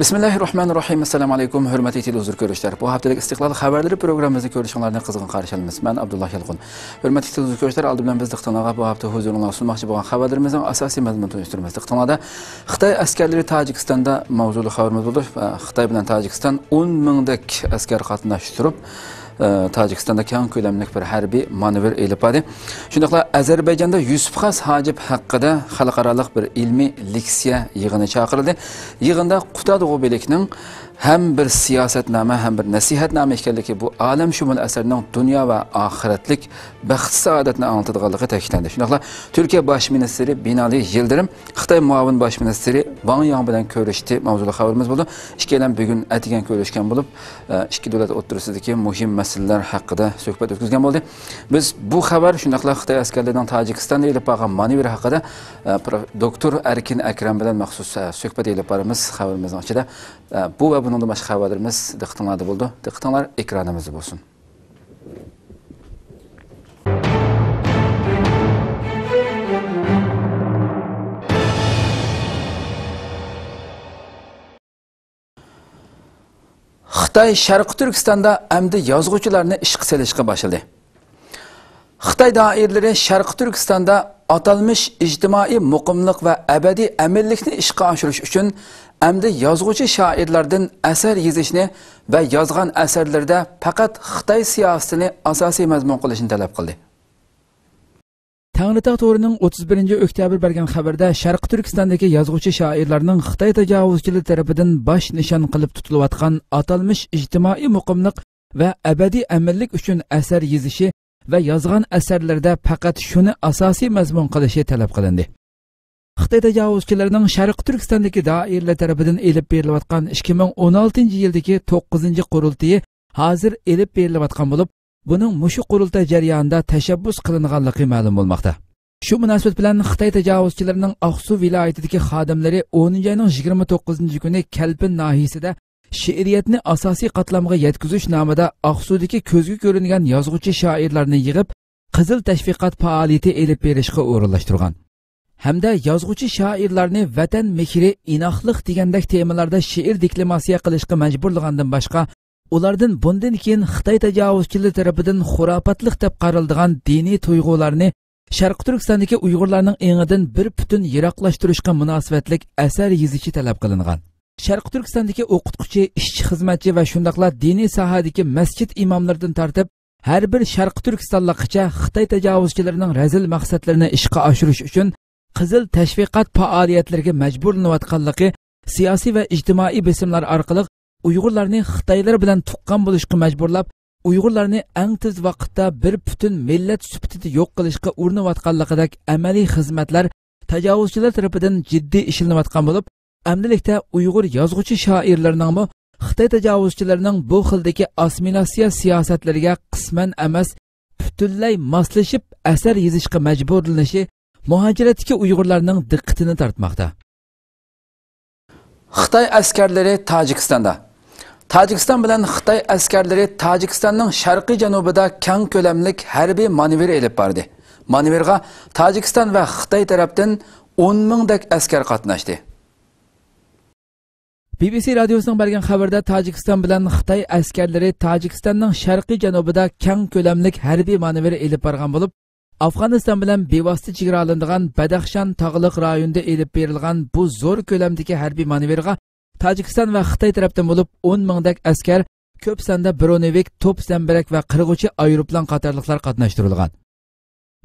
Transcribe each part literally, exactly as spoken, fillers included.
بىسمىللاھىررەھمانىررەھىم. ئەسسالامۇ ئەلەيكۇم، ھۆرمەتلىك تېلېۋىزور كۆرۈشلەر. بۇ ھەپتىلىك ئىستىقلال خەۋەرلىرى پروگراممىمىزنى كۆرۈشۈڭلارنى قىزغىن قارشى ئالىمىز. مەن ئابدۇللا يالقۇن. ھۆرمەتلىك تېلېۋىزور كۆرۈشلەر، ئالدى بىلەن بىز دىققىتىڭلارغا بۇ ھەپتە ھۇزۇرۇڭلارغا سۇنماقچى بولغان خەۋەرلىرىمىزنىڭ ئاساسىي مەزمۇنىنى تونۇشتۇرىمىز. دىققىتىڭلاردا خىتاي ئەسكەرلىرى تاجىكىستاندا ماۋزۇلۇق خەۋىرىمىز بولىدۇ. خىتاي بىلەن تاجىكىستان ئون مىڭدەك ئەسكەر قاتناشتۇرۇپ، تاجىكىستاندا كەڭ كۆلەملىك بىر ھەربىي مانېۋىر ئېلىپ باردى. شۇنداقلا ئەزەربەيجاندا يۈسۈپ خاس ھاجىپ ھەققىدە خەلقئارالىق بىر ئىلمىي لېكسىيە يىغىنى چاقىرىلدى. يىغىندا قۇتادغۇ بىلىكنىڭ ھەم بىر سىياسەتنامە، ھەم بىر نەسىھەتنامە ئىكەنلىكى، بۇ ئالەمشۇمۇل ئەسەرنىڭ دۇنيا ۋە ئاخىرەتلىك بەخت-سائادەتنى ئاڭلىتىدىغانلىقى تەكىتلەندى. شۇنداقلا تۈركىيە باش مىنىستىرى بىنالى يىلدىرىم خىتاي مۇئاۋىن باش مىنىستىرى ۋاڭ ياڭ بىلەن كۆرۈشتى ماۋزۇلۇق خەۋىرىمىز بولىدۇ. ئىككىيلەن بۈگۈن ئەتىگەن كۆرۈشكەن بولۇپ، ئىككى دۆلەت ئوتتۇرىسىدىكى مۇھىم مەسىلىلەر ھەققىدە سۆھبەت ئۆتكۈزگەن بولدى. بىز بۇ خەۋەر، شۇنداقلا خىتاي ئەسكەرلىرىنىڭ تاجىكىستاندا ئېلىپ بارغان مانېۋىرى ھەققىدە، ئە، پرو-، دوكتور ئەركىن ئەكرەم بىلەن مەخسۇس، ئە، سۆھبەت ئېلىپ بارىمىز. خەۋىرىمىزنىڭ ئىچىدە، ئە، بۇ ۋە بۇنىڭدىن باشقا خەۋەرلىرىمىز دىققىتىڭلاردا بولىدۇ. دىققىتىڭلار ئېكرانىمىزدا بولسۇن. خىتاي شەرقىي تۈركىستاندا ئەمدى يازغۇچىلارنى ئىشقا سېلىشقا باشلىدى. خىتاي دائىرىلىرى شەرقىي تۈركىستاندا ئاتالمىش ئىجتىمائىي مۇقىملىق ۋە ئەبەدىي ئەمىنلىكنى ئىشقا ئاشۇرۇش ئۈچۈن ئەمدى يازغۇچى شائىرلاردىن ئەسەر يېزىشنى ۋە يازغان ئەسەرلىرىدە پەقەت خىتاي سىياسىتىنى ئاساسىي مەزمۇن قىلىشنى تەلەپ قىلدى. تەڭرىتاغ تورىنىڭ ئوتتۇز بىرىنچى ئۆكتەبىر بەرگەن خەۋىرىدە شەرقىي تۈركىستاندىكى يازغۇچى شائىرلارنىڭ خىتاي تاجاۋۇزچىلىرى تەرىپىدىن باش نىشان قىلىپ تۇتۇلۇۋاتقان ئاتالمىش ئىجتىمائىي مۇقىملىق ۋە ئەبەدىي ئەمىنلىك ئۈچۈن ئەسەر يېزىشى ۋە يازغان ئەسەرلىرىدە پەقەت شۇنى ئاساسىي مەزمۇن قىلىشى تەلەپ قىلىندى. خىتاي تاجاۋۇزچىلىرىنىڭ شەرقىي تۈركىستاندىكى دائىرىلەر تەرىپىدىن ئېلىپ بېرىلىۋاتقان ئىككى مىڭ ئون ئالتىنچى يىلدىكى توققۇزىنچى قۇرۇلتىيى ھازىر ئېلىپ بېرىلىۋاتقان بولۇپ، بۇنىڭ مۇشۇ قۇرۇلتاي جەريانىدا تەشەببۇس قىلىنغانلىقى مەلۇم بولماقتا. شۇ مۇناسىۋەت بىلەن خىتاي تاجاۋۇزچىلىرىنىڭ ئاقسۇ ۋىلايىتىدىكى خادىملىرى ئونىنچى ئاينىڭ يىگىرمە توققۇزىنچى كۈنى كەلپىن ناھىيىسىدە شېئىرىيەتنى ئاساسىي قاتلامغا يەتكۈزۈش نامىدا ئاقسۇدىكى كۆزگە كۆرۈنگەن يازغۇچى شائىرلارنى يىغىپ، قىزىل تەشۋىقات پائالىيىتى ئېلىپ بېرىشقا ئورۇنلاشتۇرغان. ھەمدە يازغۇچى شائىرلارنى ۋەتەن مېھرى، ئىناقلىق دېگەندەك تېمىلاردا شېئىر دېكلاماتسىيە قىلىشقا مەجبۇرلىغاندىن باشقا، ئۇلاردىن بۇندىن كېيىن خىتاي تاجاۋۇزچىلىرى تەرىپىدىن خۇراپاتلىق دەپ قارىلىدىغان دىنىي تۇيغۇلارنى شەرقىي تۈركىستاندىكى ئۇيغۇرلارنىڭ ئېڭىدىن بىر پۈتۈن يىراقلاشتۇرۇشقا مۇناسىۋەتلىك ئەسەر يېزىشى تەلەپ قىلىنغان. شەرقىي تۈركىستاندىكى ئوقۇتقۇچى، ئىشچى، خىزمەتچى ۋە شۇنداقلا دىنىي ساھەدىكى مەسچىت ئىماملىرىدىن تارتىپ، ھەر بىر شەرقىي تۈركىستانلىققىچە خىتاي تاجاۋۇزچىلىرىنىڭ رەزىل مەقسەتلىرىنى ئىشقا ئاشۇرۇش ئۈچۈن قىزىل تەشۋىقات پائالىيەتلىرىگە مەجبۇرلىنىۋاتقانلىقى، سىياسىي ۋە ئىجتىمائىي بېسىملار ئارقىلىق ئۇيغۇرلارنى خىتايلار بىلەن تۇغقان بولۇشقا مەجبۇرلاپ، ئۇيغۇرلارنى ئەڭ تېز ۋاقىتتا بىر پۈتۈن مىللەت سۈپىتىدە يوق قىلىشقا ئۇرۇنۇۋاتقانلىقىدەك ئەمەلىي خىزمەتلەر تاجاۋۇزچىلار تەرىپىدىن جىددىي ئىشلىنىۋاتقان بولۇپ، ئەمدىلىكتە ئۇيغۇر يازغۇچى شائىرلىرىنىڭمۇ خىتاي تاجاۋۇزچىلىرىنىڭ بۇ خىلدىكى ئاسسىمىلياتسىيە سىياسەتلىرىگە قىسمەن ئەمەس، پۈتۈنلەي ماسلىشىپ ئەسەر يېزىشقا مەجبۇرلىنىشى مۇھاجىرەتتىكى ئۇيغۇرلارنىڭ دىققىتىنى تارتماقتا. خىتاي ئەسكەرلىرى تاجىكىستاندا. تاجىكىستان بىلەن خىتاي ئەسكەرلىرى تاجىكىستاننىڭ شەرقىي جەنۇبىدا كەڭ كۆلەملىك ھەربىي مانېۋىر ئېلىپ باردى. مانېۋىرغا تاجىكىستان ۋە خىتاي تەرەپتىن ئون مىڭدەك ئەسكەر قاتناشتى. بى بى سى رادىيوسىنىڭ بەرگەن خەۋىرىدە تاجىكىستان بىلەن خىتاي ئەسكەرلىرى تاجىكىستاننىڭ شەرقىي جەنۇبىدا كەڭ كۆلەملىك ھەربىي مانېۋىر ئېلىپ بارغان بولۇپ، ئافغانىستان بىلەن بىۋاسىتە چېگرالىنىدىغان بەدەخشان تاغلىق رايونىدا ئېلىپ بېرىلغان بۇ زور كۆلەمدىكى ھەربىي مانېۋىرغا تاجىكىستان ۋە خىتاي تەرەپتىن بولۇپ ئون مىڭدەك ئەسكەر، كۆپ ساندا برونېۋىك، توپ زەمبىرەك ۋە قىرغۇچى ئايروپىلان قاتارلىقلار قاتناشتۇرۇلغان.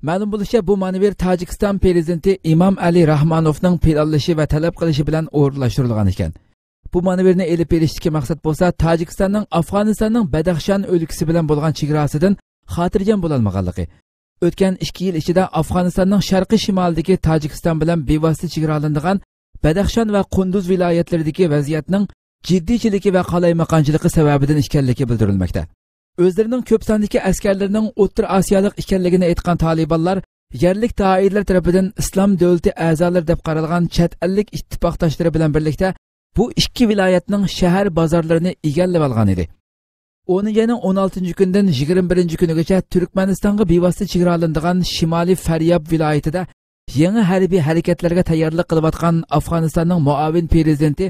مەلۇم بولۇشىچە، بۇ مانېۋىر تاجىكىستان پىرېزىدېنتى ئىمام ئەلى راھمانوفنىڭ پىلانلىشى ۋە تەلەپ قىلىشى بىلەن ئورۇنلاشتۇرۇلغان ئىكەن. بۇ مانېۋىرنى ئېلىپ بېرىشتىكى مەقسەت بولسا تاجىكىستاننىڭ ئافغانىستاننىڭ بەدەخشان ئۆلكىسى بىلەن بولغان چېگراسىدىن خاتىرجەم بولالمىغانلىقى، ئۆتكەن ئىككى يىل ئىچىدە ئافغانىستاننىڭ شەرقىي شىمالىدىكى تاجىكىستان بىلەن بىۋاسىتە چېگرالىنىدىغان بەدەخشان ۋە قۇندۇز ۋىلايەتلىرىدىكى ۋەزىيەتنىڭ جىددىيچىلىكى ۋە قالايمىقانچىلىقى سەۋەبىدىن ئىكەنلىكى بىلدۈرۈلمەكتە. ئۆزلىرىنىڭ كۆپ ساندىكى ئەسكەرلىرىنىڭ ئوتتۇرا ئاسىيالىق ئىكەنلىكىنى ئېيتقان تالىبانلار يەرلىك دائىرىلەر تەرىپىدىن ئىسلام دۆلىتى ئەزالىرى دەپ قارالغان چەت ئەللىك ئىتتىپاقداشلىرى بىلەن بىرلىكتە بۇ ئىككى ۋىلايەتنىڭ شەھەر بازارلىرىنى ئىگىلىۋالغان ئىدى. ئونىنچى ئاينىڭ ئون ئالتىنچى كۈنىدىن يىگىرمە بىرىنچى كۈنىگىچە تۈركمەنىستانغا بىۋاسىتە چېگرالىنىدىغان شىمالىي فەرياب ۋىلايىتىدە يېڭى ھەربىي ھەرىكەتلەرگە تەييارلىق قىلىۋاتقان ئافغانىستاننىڭ مۇئاۋىن پىرېزىدېنتى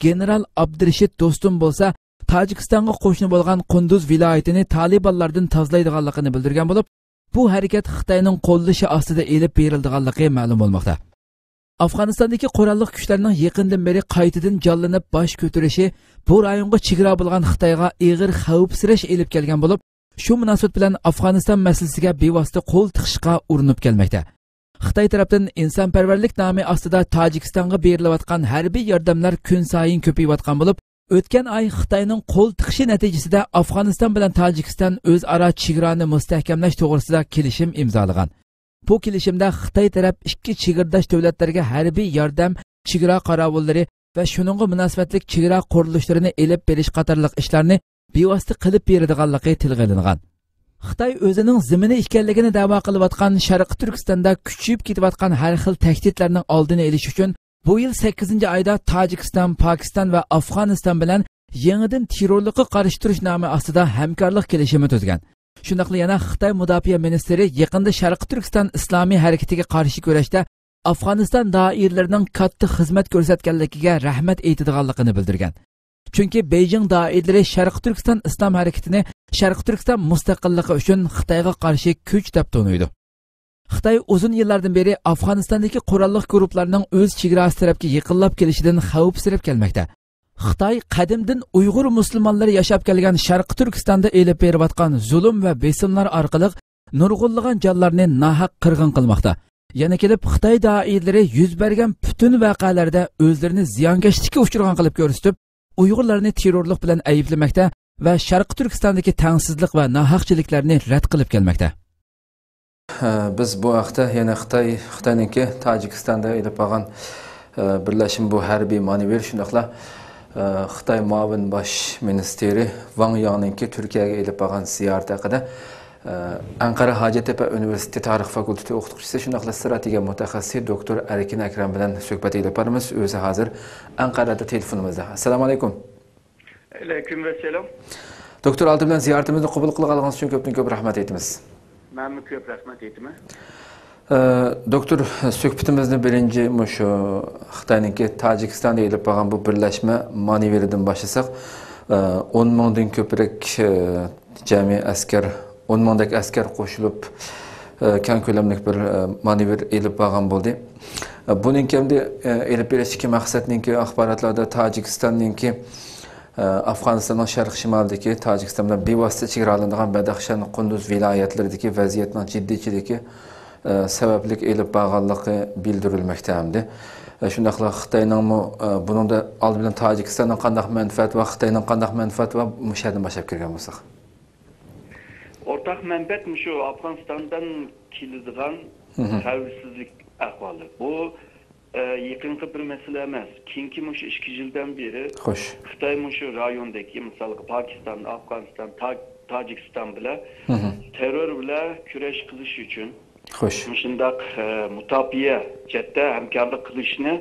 گېنېرال ئابدۇرېشىت دوستۇم بولسا تاجىكىستانغا قوشنا بولغان قۇندۇز ۋىلايىتىنى تالىبانلاردىن تازىلايدىغانلىقىنى بىلدۈرگەن بولۇپ، بۇ ھەرىكەت خىتاينىڭ قوللىشى ئاستىدا ئېلىپ بېرىلىدىغانلىقى مەلۇم بولماقتا. ئافغانىستاندىكى قوراللىق كۈچلەرنىڭ يېقىندىن بېرى قايتىدىن جانلىنىپ باش كۆتۈرۈشى بۇ رايونغا چېگرا بولغان خىتايغا ئېغىر خەۋپسىرەش ئېلىپ كەلگەن بولۇپ، شۇ مۇناسىۋەت بىلەن ئافغانىستان مەسىلىسىگە بىۋاسىتە قول تىقىشقا ئۇرۇنۇپ كەلمەكتە. خىتاي تەرەپتىن ئىنسانپەرۋەرلىك نامى ئاستىدا تاجىكىستانغا بېرىلىۋاتقان ھەربىي ياردەملەر كۈنسايىن كۆپىيىۋاتقان بولۇپ، ئۆتكەن ئاي خىتاينىڭ قول تىقىشى نەتىجىسىدە ئافغانىستان بىلەن تاجىكىستان ئۆزئارا چېگرانى مۇستەھكەملەش توغرىسىدا كېلىشىم ئىمزالىغان. بۇ كېلىشىمدە خىتاي تەرەپ ئىككى چېگرىداش دۆلەتلەرگە ھەربىي ياردەم، چېگرا قاراۋۇللىرى ۋە شۇنىڭغا مۇناسىۋەتلىك چېگرا قۇرۇلۇشلىرىنى ئېلىپ بېرىش قاتارلىق ئىشلارنى بىۋاسىتە قىلىپ بېرىدىغانلىقى تىلغا ئېلىنغان. خىتاي ئۆزىنىڭ زېمىنى ئىكەنلىكىنى دەۋا قىلىۋاتقان شەرقىي تۈركىستاندا كۈچىيىپ كېتىۋاتقان ھەر خىل تەھدىتلەرنىڭ ئالدىنى ئېلىش ئۈچۈن بۇ يىل سەككىزىنچى ئايدا تاجىكىستان، پاكىستان ۋە ئافغانىستان بىلەن يېڭىدىن تېررورلۇققا قارشى تۇرۇش نامى ئاستىدا ھەمكارلىق كېلىشىمى تۈزگەن. شۇنداقلا يەنە خىتاي مۇداپىئە مىنىستىرى يېقىندا شەرقىي تۈركىستان ئىسلامىي ھەرىكىتىگە قارشى كۈرەشتە ئافغانىستان دائىرىلىرىنىڭ كاتتا خىزمەت كۆرسەتكەنلىكىگە رەھمەت ئېيتىدىغانلىقىنى بىلدۈرگەن. چۈنكى بېيجىڭ دائىرىلىرى شەرقىي تۈركىستان ئىسلام ھەرىكىتىنى شەرقىي تۈركىستان مۇستەقىللىقى ئۈچۈن خىتايغا قارشى كۈچ دەپ تونۇيدۇ. خىتاي ئۇزۇن يىللاردىن بېرى ئافغانىستاندىكى قوراللىق گۇرۇپپىلارنىڭ ئۆز چېگراسى تەرەپكە يېقىنلاپ كېلىشىدىن خەۋپسىرەپ كەلمەكتە. خىتاي قەدىمدىن ئۇيغۇر مۇسۇلمانلىرى ياشاپ كەلگەن شەرقىي تۈركىستاندا ئېلىپ بېرىۋاتقان زۇلۇم ۋە بېسىملار ئارقىلىق نۇرغۇنلىغان جانلارنى ناھەق قىرغىن قىلماقتا. يەنە كېلىپ خىتاي دائىرىلىرى يۈز بەرگەن پۈتۈن ۋەقەلەردە ئۆزلىرىنى زىيانكەشلىككە ئۇچرىغان قىلىپ كۆرسىتىپ، ئۇيغۇرلارنى تېررورلۇق بىلەن ئەيىبلىمەكتە ۋە شەرقىي تۈركىستاندىكى تەڭسىزلىك ۋە ناھەقچىلىكلەرنى رەت قىلىپ كەلمەكتە. بىز بۇ ھەقتە يەنە خىتاي، خىتاينىڭكى تاجىكىستاندا ئېلىپ بارغان، ئە، بىرلەشمە بۇ ھەربىي مانېۋىر، شۇنداقلا، ئە، خىتاي مۇئاۋىن باش مىنىستىرى ۋاڭ ياڭنىڭكى تۈركىيەگە ئېلىپ بارغان زىيارىتى ھەققىدە، ئە، ئەنقەرە ھاجەتتەپە ئۇنىۋېرسىتېتى تارىخ فاكۇلتېتى ئوقۇتقۇچىسى، شۇنداقلا ئىستراتېگىيە مۇتەخەسسىسى دوكتور ئەركىن ئەكرەم بىلەن سۆھبەت ئېلىپ بارىمىز. ئۆزى ھازىر ئەنقەرەدە تېلېفونىمىزدا. ئەسسالامۇ ئەلەيكۇم. ئەلەيكۇم ئەسسالام. دوكتور، ئالدى بىلەن زىيارىتىمىزنى قوبۇل قىلغانلىقىڭىز ئۈچۈن كۆپتىن كۆپ رەھمەت ئېيتىمىز. مەنمۇ كۆپ رەھمەت ئېيتىمەن. ئە، دوكتور، سۆھبىتىمىزنى بىرىنچى مۇشۇ خىتاينىڭكى تاجىكىستاندا ئېلىپ بارغان بۇ بىرلەشمە مانېۋىرىدىن باشلىساق، ئە، ئون مىڭدىن كۆپرەك، ئە، جەمئىي ئەسكەر، ئون مىڭدەك ئەسكەر قوشۇلۇپ، ئە، كەڭ كۆلەملىك بىر، ئە، مانېۋىر ئېلىپ بارغان بولدى. ئە، بۇنىڭكى ئەمدى، ئە، ئېلىپ بېرىشتىكى مەقسەتنىڭكى ئاخباراتلاردا تاجىكىستاننىڭكى ئافغانىستاننىڭ شەرقىي شىمالىدىكى تاجىكىستان بىلەن بىۋاسىتە چېگرالىنىدىغان بەدەخشان، قۇندۇز ۋىلايەتلىرىدىكى ۋەزىيەتنىڭ جىددىيچىلىكى، ئە، سەۋەبلىك ئېلىپ بارغانلىقى بىلدۈرۈلمەكتە ئەمدى. ئە، شۇنداقلا خىتاينىڭمۇ، ئە، بۇنىڭدا ئالدى بىلەن تاجىكىستاننىڭ قانداق مەنپەئەتى بار، خىتاينىڭ قانداق مەنپەئەتى بار، مۇشۇ يەردىن باشلاپ كىرگەن بولساق. ئورتاق مەنپەئەت مۇشۇ ئافغانىستاندىن كېلىدىغان مھم. خەۋپسىزلىك ئەھۋالى. بۇ ئە، يېقىنقى بىر مەسىلە ئەمەس. كېيىنكى مۇشۇ ئىككى يىلدىن بېرى خوش. خىتاي مۇشۇ رايوندىكى، مىسالغا، پاكىستان، ئافغانىستان، تا-، تاجىكىستان بىلەن مھم. تېررور بىلەن كۈرەش قىلىش ئۈچۈن خوش. مۇشۇنداق، ئە، مۇداپىئە جەھەتتە ھەمكارلىق قىلىشنى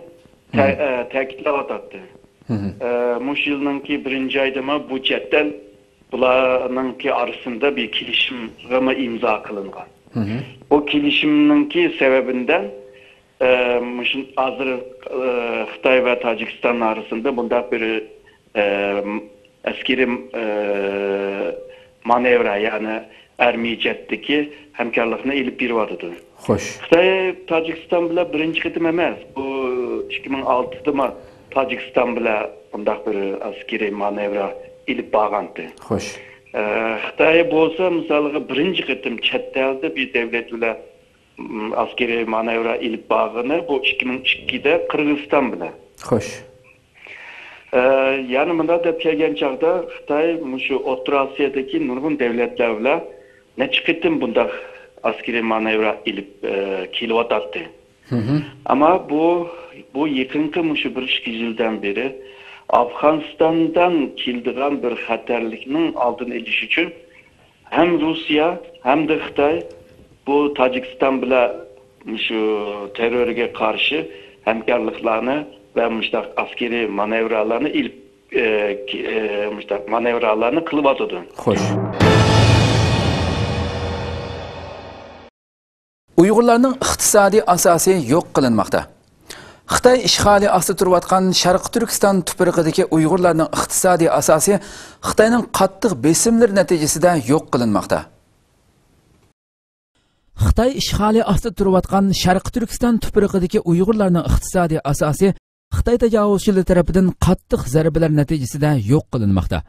تە-، مھم. ئە، تەكىتلەۋاتاتتى. مھم. ئە، مۇشۇ يىلنىڭكى بىرىنچى ئايدىمۇ بۇ جەھەتتىن بۇلارنىڭكى ئارىسىدا بىر كېلىشىمغىمۇ ئىمزا قىلىنغان. مھم. بۇ كېلىشىمنىڭكى سەۋەبىدىن ئە، مۇشۇ ھازىر، ئە، خىتاي ۋە تاجىكىستان ئارىسىدا بۇنداق بىر، ئە، ئەسكىرىي، ئە، مانېۋىر، يەنى ئارمىيە جەھەتتىكى ھەمكارلىقنى ئېلىپ بېرىۋاتىدۇ. خوش. خىتاي تاجىكىستان بىلەن بىرىنچى قېتىم ئەمەس. بۇ ئىككى مىڭ ئالتىدىمۇ تاجىكىستان بىلەن بۇنداق بىر ئەسكىرىي مانېۋىر ئېلىپ بارغانتى. خوش. ئە، خىتاي بولسا، مىسالغا، بىرىنچى قېتىم چەت ئەلدە بىر دۆلەت بىلەن ئەسكىرىي مانېۋىر ئېلىپ بارغىنى بۇ ئىككى مىڭ ئىككىدە قىرغىزىستان بىلەن. خوش. ئە، يەنى مۇنداق دەپ كەلگەن چاغدا خىتاي مۇشۇ ئوتتۇرا ئاسىيادىكى نۇرغۇن دۆلەتلەر بىلەن نەچچە قېتىم بۇنداق ئەسكىرىي مانېۋىر ئېلىپ، ئە، كېلىۋاتاتتى. مھم. ئەمما بۇ، بۇ يېقىنقى مۇشۇ بىر ئىككى يىلدىن بېرى ئافغانىستاندىن كېلىدىغان بىر خەتەرلىكنىڭ ئالدىنى ئېلىش ئۈچۈن ھەم روسىيە، ھەمدە خىتاي بۇ تاجىكىستان بىلەن مۇشۇ تېررورغا قارشى ھەمكارلىقلارنى ۋە مۇشۇنداق ئەسكىرىي مانېۋىرلارنى ئېلىپ، ئە، ك-، ئە، مۇشۇنداق مانېۋىرلارنى قىلىۋاتىدۇ. خوش. ئۇيغۇرلارنىڭ ئىقتىسادىي ئاساسى يوق قىلىنماقتا. خىتاي ئىشغالى ئاستىدا تۇرۇۋاتقان شەرقىي تۈركىستان تۇپرىقىدىكى ئۇيغۇرلارنىڭ ئىقتىسادىي ئاساسى خىتاينىڭ قاتتىق بېسىملىرى نەتىجىسىدە يوق قىلىنماقتا. خىتاي ئىشغالى ئاستىدا تۇرۇۋاتقان شەرقىي تۈركىستان تۇپرىقىدىكى ئۇيغۇرلارنىڭ ئىقتىسادىي ئاساسى خىتاي تاجاۋۇزچىلىرى تەرىپىدىن قاتتىق زەربىلەر نەتىجىسىدە يوق قىلىنماقتا.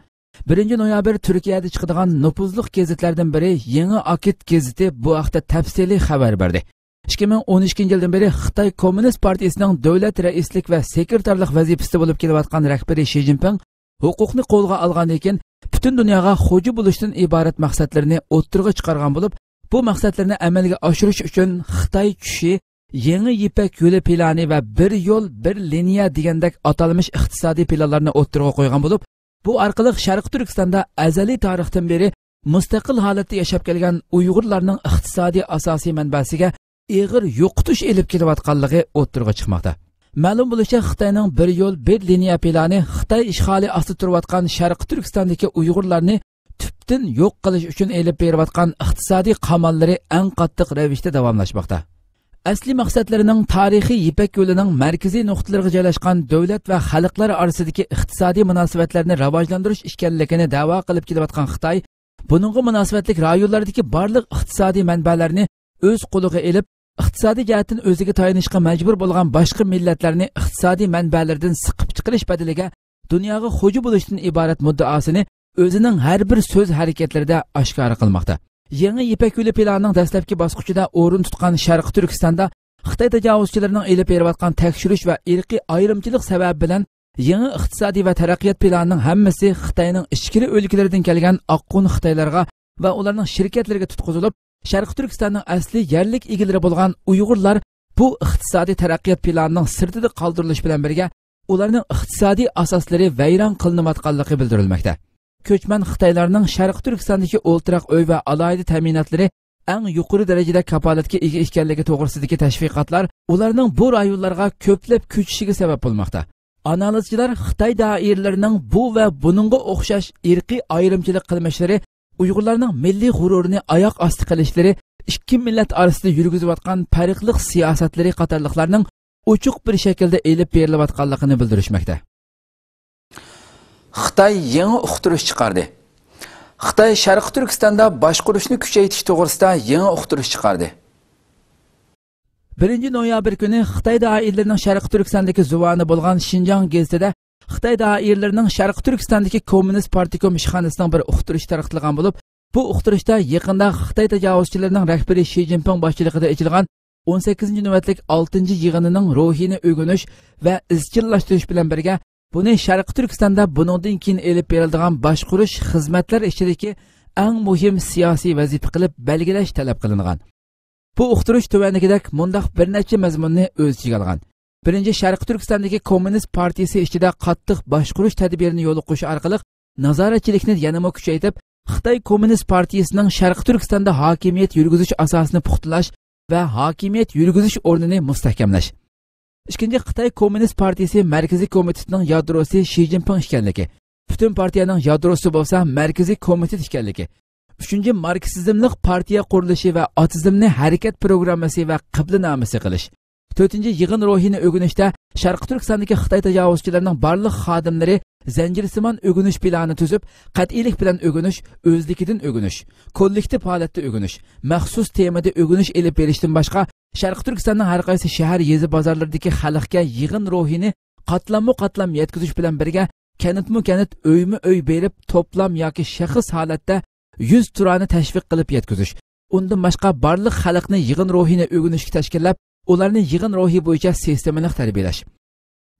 بىرىنچى نويابىر تۈركىيەدە چىقىدىغان نوپۇزلۇق گېزىتلەردىن بىرى يېڭى ئاكىت گېزىتى بۇ ھەقتە تەپسىلىي خەۋەر بەردى. ئىككى مىڭ ئون ئىككىنچى يىلدىن بېرى خىتاي كوممۇنىست پارتىيىسىنىڭ دۆلەت رەئىسلىك ۋە سېكرېتارلىق ۋەزىپىسىدە بولۇپ كېلىۋاتقان رەھبىرى شى جىنپىڭ ھوقۇقنى قولغا ئالغاندىن كېيىن، پۈتۈن دۇنياغا خوجا بولۇشتىن ئىبارەت مەقسەتلىرىنى ئوتتۇرىغا چىقارغان بولۇپ، بۇ مەقسەتلىرىنى ئەمەلگە ئاشۇرۇش ئۈچۈن خىتاي چۈشى، يېڭى يىپەك يولى پىلانى ۋە بىر يول، بىر لىنىيە دېگەندەك ئاتالمىش ئىقتىسادىي پىلانلارنى ئوتتۇرىغا قويغان بولۇپ، بۇ ئارقىلىق شەرقىي تۈركىستاندا ئەزەلىي تارىختىن بېرى مۇستەقىل ھالەتتە ياشاپ كەلگەن ئۇيغۇرلارنىڭ ئىقتىسادىي ئاساسىي مەنبەسىگە ئېغىر يوقىتىش ئېلىپ كېلىۋاتقانلىقى ئوتتۇرىغا چىقماقتا. مەلۇم بولۇشىچە، خىتاينىڭ بىر يول، بىر لىنىيە پىلانى خىتاي ئىشغالى ئاستىدا تۇرۇۋاتقان شەرقىي تۈركىستاندىكى ئۇيغۇرلارنى تۈپتىن يوق قىلىش ئۈچۈن ئېلىپ بېرىۋاتقان ئىقتىسادىي قاماللىرى ئەڭ قاتتىق رەۋىشتە داۋاملاشماقتا. ئەسلىي مەقسەتلىرىنىڭ تارىخىي يىپەك يولىنىڭ مەركىزىي نۇقتىلىرىغا جايلاشقان دۆلەت ۋە خەلقلەر ئارىسىدىكى ئىقتىسادىي مۇناسىۋەتلەرنى راۋاجلاندۇرۇش ئىكەنلىكىنى دەۋا قىلىپ كېلىۋاتقان خىتاي، بۇنىڭغا مۇناسىۋەتلىك رايونلاردىكى بارلىق ئىقتىسادىي مەنبەلەرنى ئۆز قولىغا ئېلىپ، ئىقتىسادىي جەھەتتىن ئۆزىگە تايىنىشقا مەجبۇر بولغان باشقا مىللەتلەرنى ئىقتىسادىي مەنبەلىرىدىن سىقىپ چىقىرىش بەدىلىگە دۇنياغا خوجا بولۇشتىن ئىبارەت مۇددىئاسىنى ئۆزىنىڭ ھەر بىر سۆز ھەرىكەتلىرىدە ئاشكارا قىلماقتا. يېڭى يىپەك يولى پىلانىنىڭ دەسلەپكى باسقۇچىدا ئورۇن تۇتقان شەرقىي تۈركىستاندا خىتاي تاجاۋۇزچىلىرىنىڭ ئېلىپ بېرىۋاتقان تەكشۈرۈش ۋە ئىرقىي ئايرىمچىلىق سەۋەبى بىلەن يېڭى ئىقتىسادىي ۋە تەرەققىيات پىلانىنىڭ ھەممىسى خىتاينىڭ ئىچكىرى ئۆلكىلىرىدىن كەلگەن ئاققۇن خىتايلارغا ۋە ئۇلارنىڭ شىركەتلىرىگە تۇتقۇزۇلۇپ، شەرقىي تۈركىستاننىڭ ئەسلىي يەرلىك ئىگىلىرى بولغان ئۇيغۇرلار بۇ ئىقتىسادىي تەرەققىيات پىلانىنىڭ سىرتىدا قالدۇرۇلۇشى بىلەن بىرگە، ئۇلارنىڭ ئىقتىسادىي ئاساسلىرى ۋەيران قىلىنىۋاتقانلىقى بىلدۈرۈلمەكتە. كۆچمەن خىتايلارنىڭ شەرقىي تۈركىستاندىكى ئولتۇراق ئۆي ۋە ئالاھىدە تەمىناتلىرى ئەڭ يۇقىرى دەرىجىدە كاپالەتكە ئىگە ئىكەنلىكى توغرىسىدىكى تەشۋىقاتلار ئۇلارنىڭ بۇ رايونلارغا كۆپلەپ كۆچۈشىگە سەۋەب بولماقتا. ئانالىزچىلار خىتاي دائىرىلىرىنىڭ بۇ ۋە بۇنىڭغا ئوخشاش ئىرقىي ئايرىمچىلىق قىلمىشلىرى، ئۇيغۇرلارنىڭ مىللىي غۇرۇرىنى ئاياق ئاستى قىلىشلىرى، ئىككى مىللەت ئارىسىدا يۈرگۈزۈۋاتقان پەرقلىق سىياسەتلىرى قاتارلىقلارنىڭ ئوچۇق بىر شەكىلدە ئېلىپ بېرىلىۋاتقانلىقىنى بىلدۈرۈشمەكتە. خىتاي يېڭى ئۇقتۇرۇش چىقاردى. خىتاي شەرقىي تۈركىستاندا باشقۇرۇشنى كۈچەيتىش توغرىسىدا يېڭى ئۇقتۇرۇش چىقاردى. بىرىنچى نويابىر كۈنى خىتاي دائىرىلىرىنىڭ شەرقىي تۈركىستاندىكى زۇۋانى بولغان شىنجاڭ گېزىتىدە خىتاي دائىرىلىرىنىڭ شەرقىي تۈركىستاندىكى كوممۇنىست پارتكوم ئىشخانىسىنىڭ بىر ئۇقتۇرۇشى تارقىتىلغان بولۇپ، بۇ ئۇقتۇرۇشتا يېقىندا خىتاي تاجاۋۇزچىلىرىنىڭ رەھبىرى شى جىنپىڭ باشچىلىقىدا ئېچىلغان ئون سەككىزىنچى نۆۋەتلىك ئالتىنچى يىغىنىنىڭ روھىنى ئۆگىنىش ۋە ئىزچىللاشتۇرۇش بىلەن بىرگە، بۇنى شەرقىي تۈركىستاندا بۇنىڭدىن كېيىن ئېلىپ بېرىلىدىغان باشقۇرۇش خىزمەتلەر ئىچىدىكى ئەڭ مۇھىم سىياسىي ۋەزىپە قىلىپ بەلگىلەش تەلەپ قىلىنغان. بۇ ئۇقتۇرۇش تۆۋەندىكىدەك مۇنداق بىر نەچچە مەزمۇننى ئۆز ئىچىگە ئالغان. بىرىنچى، شەرقىي تۈركىستاندىكى كوممۇنىست پارتىيىسى ئىچىدە قاتتىق باشقۇرۇش تەدبىرىنى يولغا قويۇش ئارقىلىق نازارەتچىلىكنى يەنىمۇ كۈچەيتىپ، خىتاي كوممۇنىست پارتىيىسىنىڭ شەرقىي تۈركىستاندا ھاكىمىيەت يۈرگۈزۈش ئاساسىنى پۇختىلاش ۋە ھاكىمىيەت يۈرگۈزۈش ئورنىنى مۇستەھكەملەش. ئىككىنچى، خىتاي كوممۇنىست پارتىيىسى مەركىزىي كومىتېتىنىڭ يادروسى شى جىنپىڭ ئىكەنلىكى، پۈتۈن پارتىيەنىڭ يادروسى بولسا مەركىزىي كومىتېت ئىكەنلىكى. ئۈچىنچى، ماركسىزملىق پارتىيە قۇرۇلۇشى ۋە ئاتىزمنى ھەرىكەت پروگراممىسى ۋە قىبلىنامىسى قىلىش. تۆتىنچى، يىغىن روھىنى ئۆگىنىشتە شەرقىي تۈركىستاندىكى خىتاي تاجاۋۇزچىلىرىنىڭ بارلىق خادىملىرى زەنجىرسىمان ئۆگىنىش پىلانى تۈزۈپ، قەتئىيلىك بىلەن ئۆگىنىش، ئۆزلۈكىدىن ئۆگىنىش، كوللېكتىپ ھالەتتە ئۆگىنىش، مەخسۇس تېمىدا ئۆگىنىش ئېلىپ بېرىشتىن باشقا، شەرقىي تۈركىستاننىڭ ھەر قايسى شەھەر، يېزا، بازارلىرىدىكى خەلقكە يىغىن روھىنى قاتلاممۇ قاتلام يەتكۈزۈش بىلەن بىرگە، كەنتمۇ كەنت، ئۆيمۇ ئۆي بېرىپ، توپلام ياكى شەخس ھالەتتە يۈز تۇرانى تەشۋىق قىلىپ يەتكۈزۈش. ئۇندىن باشقا، بارلىق خەلقنى يىغىن روھىنى ئۆگىنىشكە تەشكىللەپ، ئۇلارنى يىغىن روھى بويىچە سىستېمىلىق تەربىيەلەش.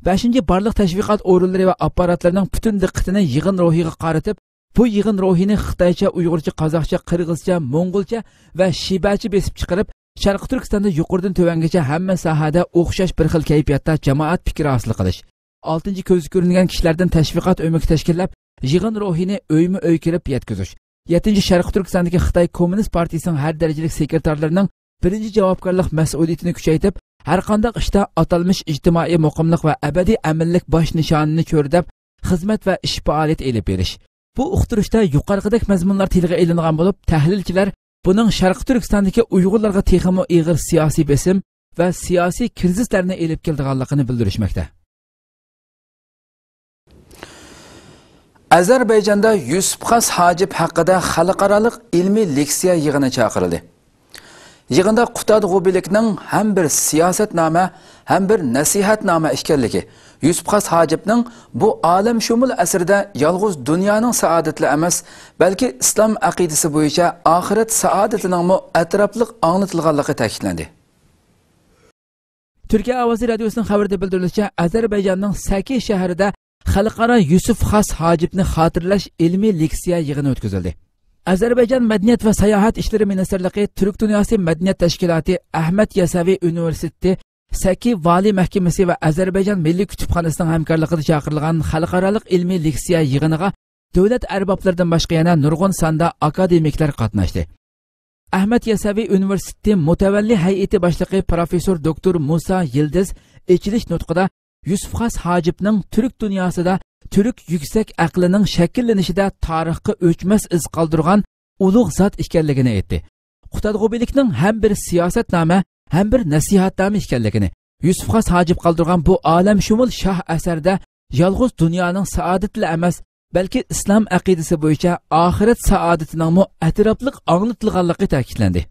بەشىنچى، بارلىق تەشۋىقات ئورۇنلىرى ۋە ئاپپاراتلىرىنىڭ پۈتۈن دىققىتىنى يىغىن روھىغا قارىتىپ، بۇ يىغىن روھىنى خىتايچە، ئۇيغۇرچە، قازاقچە، قىرغىزچە، موڭغۇلچە ۋە شىبەچە بېسىپ چىقىرىپ، شەرقىي تۈركىستاندا يۇقىرىدىن تۆۋەنگىچە ھەممە ساھەدە ئوخشاش بىر خىل كەيپىياتتا جامائەت پىكرى ھاسىل قىلىش. ئالتىنچى، كۆزگە كۆرۈنگەن كىشىلەردىن تەشۋىقات ئۆمىكى تەشكىللەپ، يىغىن روھىنى ئۆيمۇ ئۆي كىرىپ يەتكۈزۈش. يەتتىنچى، شەرقىي تۈركىستاندىكى خىتاي كوممۇنىست پارتىيىسىنىڭ ھەر دەرىجىلىك سېكرېتارلىرىنىڭ بىرىنچى جاۋابكارلىق مەسئۇلىيىتىنى كۈچەيتىپ، ھەرقانداق ئىشتا ئاتالمىش ئىجتىمائىي مۇقىملىق ۋە ئەبەدىي ئەمىنلىك باش نىشانىنى چۆرىدەپ، خىزمەت ۋە ئىش پائالىيىتى ئېلىپ بېرىش. بۇ ئۇقتۇرۇشتا يۇقىرىقىدەك مەزمۇنلار تىلغا ئېلىنغان بولۇپ، تەھلىلچىلەر بۇنىڭ شەرقىي تۈركىستاندىكى ئۇيغۇرلارغا تېخىمۇ ئېغىر سىياسىي بېسىم، ۋە سىياسىي كىرىزىسلەرنى ئېلىپ كېلىدىغانلىقىنى بىلدۈرۈشمەكتە. ئەزەربەيجاندا يۈسۈپ خاس ھاجىپ ھەققىدە خەلقئارالىق ئىلمىي لېكسىيە يىغىنى چاقىرىلدى. يىغىندا قۇتادغۇ بىلىكنىڭ ھەم بىر سىياسەتنامە، ھەم بىر نەسىھەتنامە ئىكەنلىكى، يۈسۈپ خاس ھاجىپنىڭ بۇ ئالەمشۇمۇل ئەسىرىدە يالغۇز دۇنيانىڭ سائادىتىلا ئەمەس، بەلكى ئىسلام ئەقىدىسى بويىچە ئاخىرەت سائادىتىنىڭمۇ ئەتراپلىق ئاڭلىتىلغانلىقى تەكىتلەندى. تۈركىيە ئاۋازى رادىيوسىنىڭ خەۋىرىدە بىلدۈرۈلۈشىچە، ئەزەربەيجاننىڭ سەكى شەھىرىدە خەلقئارا يۈسۈپ خاس ھاجىپنى خاتىرىلەش ئىلمىي لېكسىيە يىغىنى ئۆتكۈزۈلدى. ئەزەربەيجان مەدەنىيەت ۋە ساياھەت ئىشلىرى مىنىستىرلىقى، تۈرك دۇنياسى مەدەنىيەت تەشكىلاتى، ئەھمەد يەسەۋى ئۇنىۋېرسىتېتى، سەكى ۋالىي مەھكىمىسى ۋە ئەزەربەيجان مىللىي كۇتۇپخانىسىنىڭ ھەمكارلىقىدا چاقىرىلغان خەلقئارالىق ئىلمىي لېكسىيە يىغىنىغا دۆلەت ئەربابلىرىدىن باشقا يەنە نۇرغۇن ساندا ئاكادېمىكلار قاتناشتى. ئەھمەد يەسەۋى ئۇنىۋېرسىتېتى مۇتەۋەللى ھەيئىتى باشلىقى پروفېسسور دوكتور مۇسا يىلدىز ئېچىلىش نۇتقىدا يۈسۈپ خاس ھاجىپنىڭ تۈرك دۇنياسىدا تۈرك يۈكسەك ئەقلىنىڭ شەكىللىنىشىدە تارىخقا ئۆچمەس ئىز قالدۇرغان ئۇلۇغ زات ئىكەنلىكىنى ئېيتتى. قۇتادغۇ بىلىكنىڭ ھەم بىر سىياسەتنامە، ھەم بىر نەسىھەتنامە ئىكەنلىكىنى، يۈسۈپ خاس ھاجىپ قالدۇرغان بۇ ئالەمشۇمۇل شاھ ئەسەردە يالغۇز دۇنيانىڭ سائادىتىلا ئەمەس، بەلكى ئىسلام ئەقىدىسى بويىچە ئاخىرەت سائادىتىنىڭمۇ ئەتراپلىق ئاڭلىتىلغانلىقى تەكىتلەندى.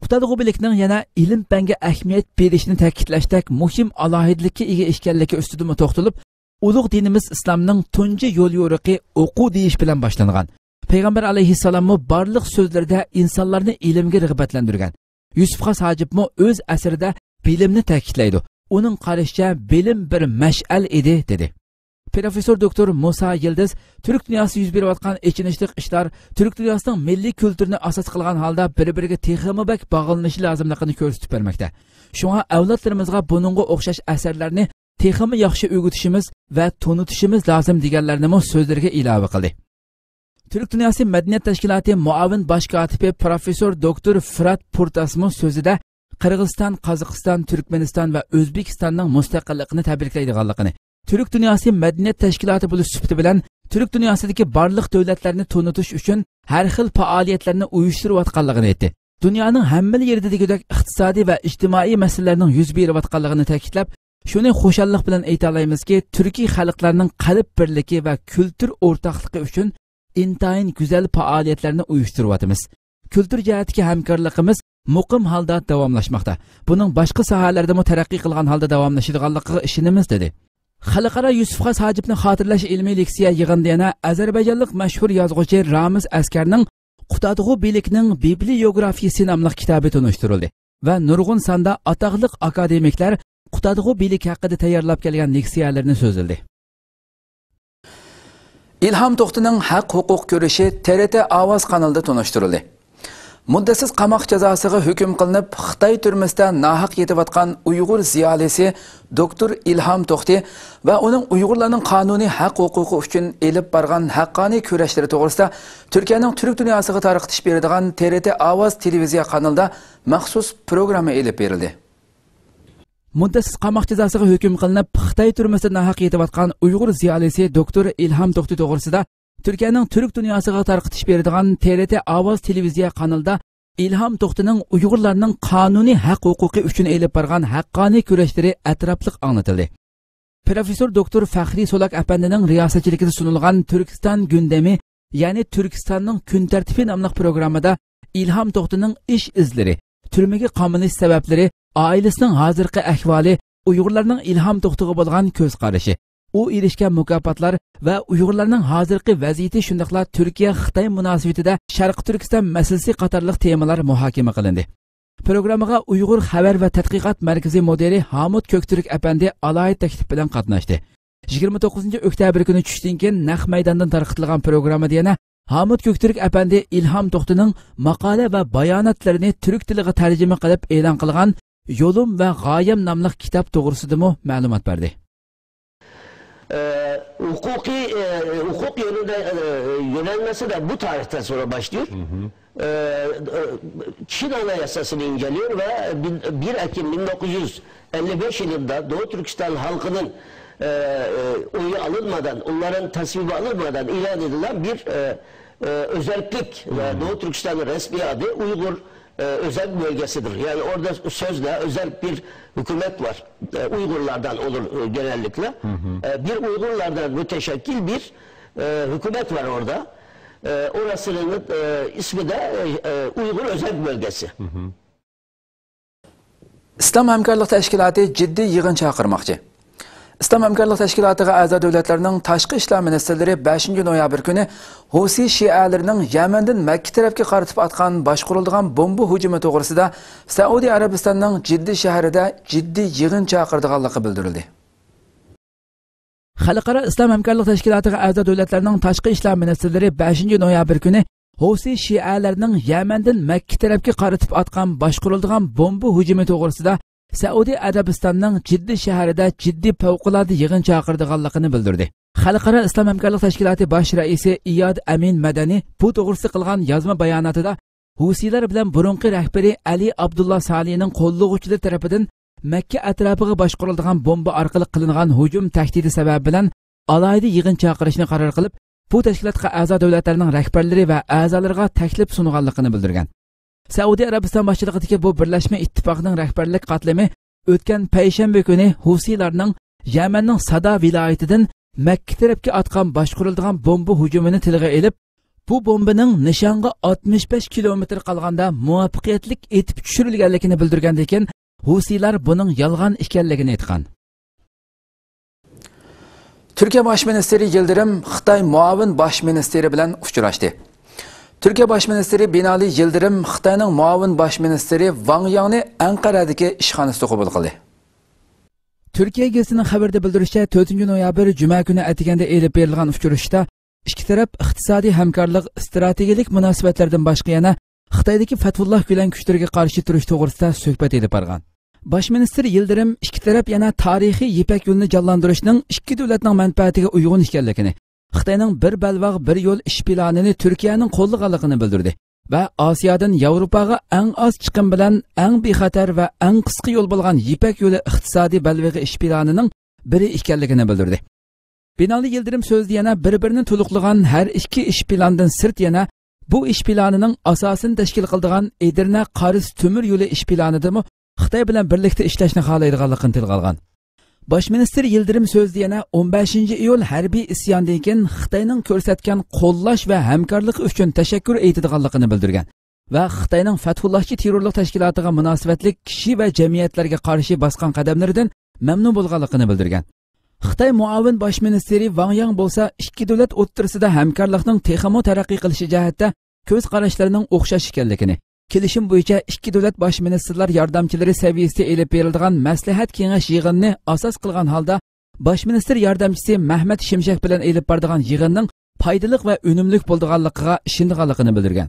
قۇتادغۇ بىلىكنىڭ يەنە ئىلىم-پەنگە ئەھمىيەت بېرىشنى تەكىتلەشتەك مۇھىم ئالاھىدىلىككە ئىگە ئىكەنلىكى ئۈستىدىمۇ توختىلىپ، ئۇلۇغ دىنىمىز ئىسلامنىڭ تۇنجى يوليورۇقى ئوقۇ دېيىش بىلەن باشلانغان. پەيغەمبەر ئەلەيھىسسالاممۇ بارلىق سۆزلىرىدە ئىنسانلارنى ئىلىمگە رىغبەتلەندۈرگەن. يۈسۈپ خاس ھاجىپمۇ ئۆز ئەسىرىدە بىلىمنى تەكىتلەيدۇ. ئۇنىڭ قارىشىچە، بىلىم بىر مەشئەل ئىدى، دېدى. پروفېسسور دوكتور مۇسا يىلدىز تۈرك دۇنياسىدا يۈز بېرىۋاتقان ئېچىنىشلىق ئىشلار تۈرك دۇنياسىنىڭ مىللىي كۈلتۈرىنى ئاساس قىلغان ھالدا بىر-بىرىگە تېخىمۇ بەك باغلىنىشى لازىملىقىنى كۆرسىتىپ بەرمەكتە. شۇڭا ئەۋلادلىرىمىزغا بۇنىڭغا ئوخشاش ئەسەرلەرنى تېخىمۇ ياخشى ئۆگىتىشىمىز ۋە تونۇتۇشىمىز لازىم، دېگەنلەرنىمۇ سۆزلىرىگە ئىلاۋە قىلدى. تۈرك دۇنياسى مەدەنىيەت تەشكىلاتى مۇئاۋىن باش كاتىپى پروفېسسور دوكتور فىرات پۇرتاسمۇ سۆزىدە قىرغىزىستان، قازاقىستان، تۈركمەنىستان ۋە ئۆزبېكىستاننىڭ مۇستەقىللىقىنى تەبرىكلەيدىغانلىقىنى، تۈرك دۇنياسى مەدەنىيەت تەشكىلاتى بولۇش سۈپىتى بىلەن تۈرك دۇنياسىدىكى بارلىق دۆلەتلەرنى تونۇتۇش ئۈچۈن ھەر خىل پائالىيەتلەرنى ئۇيۇشتۇرۇۋاتقانلىقىنى ئېيتتى. دۇنيانىڭ ھەممىلا يېرىدە دېگۈدەك ئىقتىسادىي ۋە ئىجتىمائىي مەسىلىلەرنىڭ يۈز بېرىۋاتقانلىقىنى تەكىتلەپ، شۇنى خۇشاللىق بىلەن ئېيتالايمىزكى، تۈركىي خەلقلەرنىڭ قەلب بىرلىكى ۋە كۈلتۈر ئورتاقلىقى ئۈچۈن ئىنتايىن گۈزەل پائالىيەتلەرنى ئۇيۇشتۇرۇۋاتىمىز. كۈلتۈر جەھەتتىكى ھەمكارلىقىمىز مۇقىم ھالدا داۋاملاشماقتا. بۇنىڭ باشقا ساھەلەردىمۇ تەرەققىي قىلغان ھالدا داۋاملىشىدىغانلىقىغا ئىشىنىمىز، دېدى. خەلقئارا يۈسۈپ خاس ھاجىپنى خاتىرىلەش ئىلمىي لېكسىيە يىغىنىدا يەنە ئەزەربەيجانلىق مەشھۇر يازغۇچى رامىز ئەسكەرنىڭ قۇتادغۇ بىلىكنىڭ بىبلىيوگرافىيىسى ناملىق كىتابى تونۇشتۇرۇلدى ۋە نۇرغۇن ساندا ئاتاقلىق ئاكادېمىكلار قۇتادغۇ بىلىك ھەققىدە تەييارلاپ كەلگەن لېكسىيەلىرىنى سۆزلىدى. ئىلھام توختىنىڭ ھەق-ھوقۇق كۈرىشى تې رې تې ئاۋاز قانىلىدا تونۇشتۇرۇلدى. مۇددەتسىز قاماق جازاسىغا ھۆكۈم قىلىنىپ، خىتاي تۈرمىسىدە ناھەق يېتىۋاتقان ئۇيغۇر زىيالىيسى دوكتور ئىلھام توختى ۋە ئۇنىڭ ئۇيغۇرلارنىڭ قانۇنىي ھەق-ھوقۇقى ئۈچۈن ئېلىپ بارغان ھەققانىي كۈرەشلىرى توغرىسىدا تۈركىيەنىڭ تۈرك دۇنياسىغا تارقىتىش بېرىدىغان تې رې تې ئاۋاز تېلېۋىزىيە قانىلىدا مەخسۇس پروگرامما ئېلىپ بېرىلدى. مۇددەتسىز قاماق جازاسىغا ھۆكۈم قىلىنىپ، خىتاي تۈرمىسىدە ناھەق يېتىۋاتقان ئۇيغۇر زىيالىيسى دوكتور ئىلھام توختى توغرىسىدا تۈركىيەنىڭ تۈرك دۇنياسىغا تارقىتىش بېرىدىغان تې رې تې ئاۋاز تېلېۋىزىيە قانىلىدا ئىلھام توختىنىڭ ئۇيغۇرلارنىڭ قانۇنىي ھەق-ھوقۇقى ئۈچۈن ئېلىپ بارغان ھەققانىي كۈرەشلىرى ئەتراپلىق ئاڭلىتىلدى. پروفېسسور دوكتور فەخرىي سولاك ئەپەندىنىڭ رىياسەتچىلىكىدە سۇنۇلغان تۈركىستان گۈندەمى، يەنى تۈركىستاننىڭ كۈن تەرتىپى ناملىق پروگراممىدا ئىلھام توختىنىڭ ئىش ئىزلىرى، تۈرمىگە قامىلىش سەۋەبلىرى، ئائىلىسىنىڭ ھازىرقى ئەھۋالى، ئۇيغۇرلارنىڭ ئىلھام توختىغا بولغان كۆز قارىشى، ئۇ ئېرىشكەن مۇكاپاتلار ۋە ئۇيغۇرلارنىڭ ھازىرقى ۋەزىيىتى، شۇنداقلا تۈركىيە-خىتاي مۇناسىۋىتىدە شەرقىي تۈركىستان مەسىلىسى قاتارلىق تېمىلار مۇھاكىمە قىلىندى. پروگراممىغا ئۇيغۇر خەۋەر ۋە تەتقىقات مەركىزى مۇدىرى ھامۇت كۆكتۈرك ئەپەندى ئالاھىدە تەكلىپ بىلەن قاتناشتى. يىگىرمە توققۇزىنچى ئۆكتەبىر كۈنى چۈشتىن كېيىن نەق مەيداندىن تارقىتىلغان پروگراممىدا يەنە ھامۇت كۆكتۈرك ئەپەندى ئىلھام توختىنىڭ ماقالە ۋە باياناتلىرىنى تۈرك تىلىغا تەرجىمە قىلىپ ئېلان قىلغان يولۇم ۋە غايەم ناملىق كىتاب توغرىسىدىمۇ مەلۇمات بەردى. E, hukuki, e, hukuk yönünde, e, yönelmesi de bu tarihten sonra başlıyor. E, e, Çin Anayasası'nı inceliyor ve bin- bir Ekim bin dokuz yüz elli beş yılında Doğu Türkistan halkının e, e, oyu alınmadan, onların tasvibi alınmadan ilan edilen bir e, e, özellik ve Doğu Türkistan'ın resmi adı Uygur e, özel bölgesidir. Yani orada sözde özel bir hükümet var. E, Uygurlardan olur, e, genellikle. E, bir Uygurlardan müteşekkil bir, e, hükümet var orada. E, orasının, e, ismi de, e, e, Uygur Özel Bölgesi. ئىسلام ھەمكارلىق تەشكىلاتى جىددىي يىغىن چاقىرماقچى. ئىسلام ھەمكارلىق تەشكىلاتىغا ئەزا دۆلەتلەرنىڭ تاشقى ئىشلار مىنىستىرلىرى بەشىنچى نويابىر كۈنى ھۇسى شىئەلىرىنىڭ يەمەندىن مەككە تەرەپكە قارىتىپ ئاتقان باشقۇرۇلىدىغان بومبا ھۇجۇمى توغرىسىدا سەئۇدى ئەرەبىستاننىڭ جىددە شەھىرىدە جىددىي يىغىن چاقىرىدىغانلىقى بىلدۈرۈلدى. خەلقئارا ئىسلام ھەمكارلىق تەشكىلاتىغا ئەزا دۆلەتلەرنىڭ تاشقى ئىشلار مىنىستىرلىرى بەشىنچى نويابىر كۈنى ھۇسى شىئەلىرىنىڭ يەمەندىن مەككە تەرەپكە قارىتىپ ئاتقان باشقۇرۇلىدىغان بومبا ھۇجۇمى توغرىسىدا سەئۇدى ئەرەبىستاننىڭ جىددە شەھىرىدە جىددىي پەۋقۇلئاددە يىغىن چاقىرىدىغانلىقىنى بىلدۈردى. خەلقئارا ئىسلام ھەمكارلىق تەشكىلاتى باش رەئىسى ئىياد ئەمىن مەدەنى بۇ توغرىسىدا قىلغان يازما باياناتىدا ھۇسىيلار بىلەن بۇرۇنقى رەھبىرى ئەلى ئابدۇللا سالىھنىڭ قوللىغۇچىلىرى تەرىپىدىن مەككە ئەتراپىغا باشقۇرۇلىدىغان بومبا ئارقىلىق قىلىنغان ھۇجۇم تەھدىتى سەۋەبى بىلەن ئالاھىدە يىغىن چاقىرىشنى قارار قىلىپ، بۇ تەشكىلاتقا ئەزا دۆلەتلەرنىڭ رەھبەرلىرى ۋە ئەزالىرىغا تەكلىپ سۇنغانلىقىنى بىلدۈرگەن. سەئۇدى ئەرەبىستان باشچىلىقىدىكى بۇ بىرلەشمە ئىتتىپاقنىڭ رەھبەرلىك قاتلىمى ئۆتكەن پەيشەنبە كۈنى ھۇسىيلارنىڭ يەمەننىڭ سادا ۋىلايىتىدىن مەككە تەرەپكە ئاتقان باشقۇرۇلىدىغان بومبا ھۇجۇمىنى تىلغا ئېلىپ، بۇ بومبىنىڭ نىشانغا ئاتمىش بەش كىلومېتىر قالغاندا مۇۋەپپەقىيەتلىك ئېتىپ چۈشۈرۈلگەنلىكىنى بىلدۈرگەندىن كېيىن، ھۇسىيلار بۇنىڭ يالغان ئىكەنلىكىنى ئېيتقان. تۈركىيە باش مىنىستىرى يىلدىرىم خىتاي مۇئاۋىن باش مىنىستىرى بىلەن ئۇچراشتى. تۈركىيە باش مىنىستىرى بىنالى يىلدىرىم خىتاينىڭ مۇئاۋىن باش مىنىستىرى ۋاڭ ياڭنى ئەنقەرەدىكى ئىشخانىسىدا قوبۇل قىلدى. تۈركىيە گېزىتىنىڭ خەۋىرىدە بىلدۈرۈشىچە، تۆتىنچى نويابىر جۈمە كۈنى ئەتىگەندە ئېلىپ بېرىلغان ئۇچرىشىشتا ئىككى تەرەپ ئىقتىسادىي ھەمكارلىق، ئىستراتېگىيەلىك مۇناسىۋەتلەردىن باشقا يەنە خىتايدىكى فەتھۇللاھ گۈلەن كۈچلىرىگە قارشى تۇرۇش توغرىسىدا سۆھبەت ئېلىپ بارغان. باش مىنىستىر يىلدىرىم ئىككى تەرەپ يەنە تارىخىي يىپەك يولىنى جانلاندۇرۇشنىڭ ئىككى دۆلەتنىڭ مەنپەئەتىگە ئۇيغۇن ئىكەنلىكىنى، خىتاينىڭ بىر بەلباغ، بىر يول ئىش پىلانىنى تۈركىيەنىڭ قوللىغانلىقىنى بىلدۈردى ۋە ئاسىيادىن ياۋروپاغا ئەڭ ئاز چىقىم بىلەن ئەڭ بىخەتەر ۋە ئەڭ قىسقا يول بولغان يىپەك يولى ئىقتىسادىي بەلبېغى ئىش پىلانىنىڭ بىرى ئىكەنلىكىنى بىلدۈردى. بىنالى يىلدىرىم سۆزىدە يەنە بىر-بىرىنى تولۇقلىغان ھەر ئىككى ئىش پىلانىدىن سىرت يەنە بۇ ئىش پىلانىنىڭ ئاساسىنى تەشكىل قىلىدىغان ئېدىرنە قارس تۆمۈر يولى ئىش پىلانىدىمۇ خىتاي بىلەن بىرلىكتە ئىشلەشنى خالايدىغانلىقىنى تىلغا ئالغان. باش مىنىستىر يىلدىرىم سۆزىدە يەنە ئون بەشىنچى ئىيۇل ھەربىي ئىسياندىن كېيىن خىتاينىڭ كۆرسەتكەن قوللاش ۋە ھەمكارلىقى ئۈچۈن تەشەككۈر ئېيتىدىغانلىقىنى بىلدۈرگەن ۋە خىتاينىڭ فەتھۇللاھچى تېررورلۇق تەشكىلاتىغا مۇناسىۋەتلىك كىشى ۋە جەمئىيەتلەرگە قارشى باسقان قەدەملىرىدىن مەمنۇن بولغانلىقىنى بىلدۈرگەن. خىتاي مۇئاۋىن باش مىنىستىرى ۋاڭ ياڭ بولسا ئىككى دۆلەت ئوتتۇرىسىدا ھەمكارلىقنىڭ تېخىمۇ تەرەققىي قىلىشى جەھەتتە كۆز قاراشلىرىنىڭ ئوخشاش ئىكەنلىكىنى، كېلىشىم بويىچە ئىككى دۆلەت باش مىنىستىرلار ياردەمچىلىرى سەۋىيەسىدە ئېلىپ بېرىلىدىغان مەسلىھەت كېڭەش يىغىنىنى ئاساس قىلغان ھالدا، باش مىنىستىر ياردەمچىسى مەھمەت شىمشەك بىلەن ئېلىپ بارىدىغان يىغىننىڭ پايدىلىق ۋە ئۈنۈملۈك بولىدىغانلىقىغا ئىشىنىدىغانلىقىنى بىلدۈرگەن.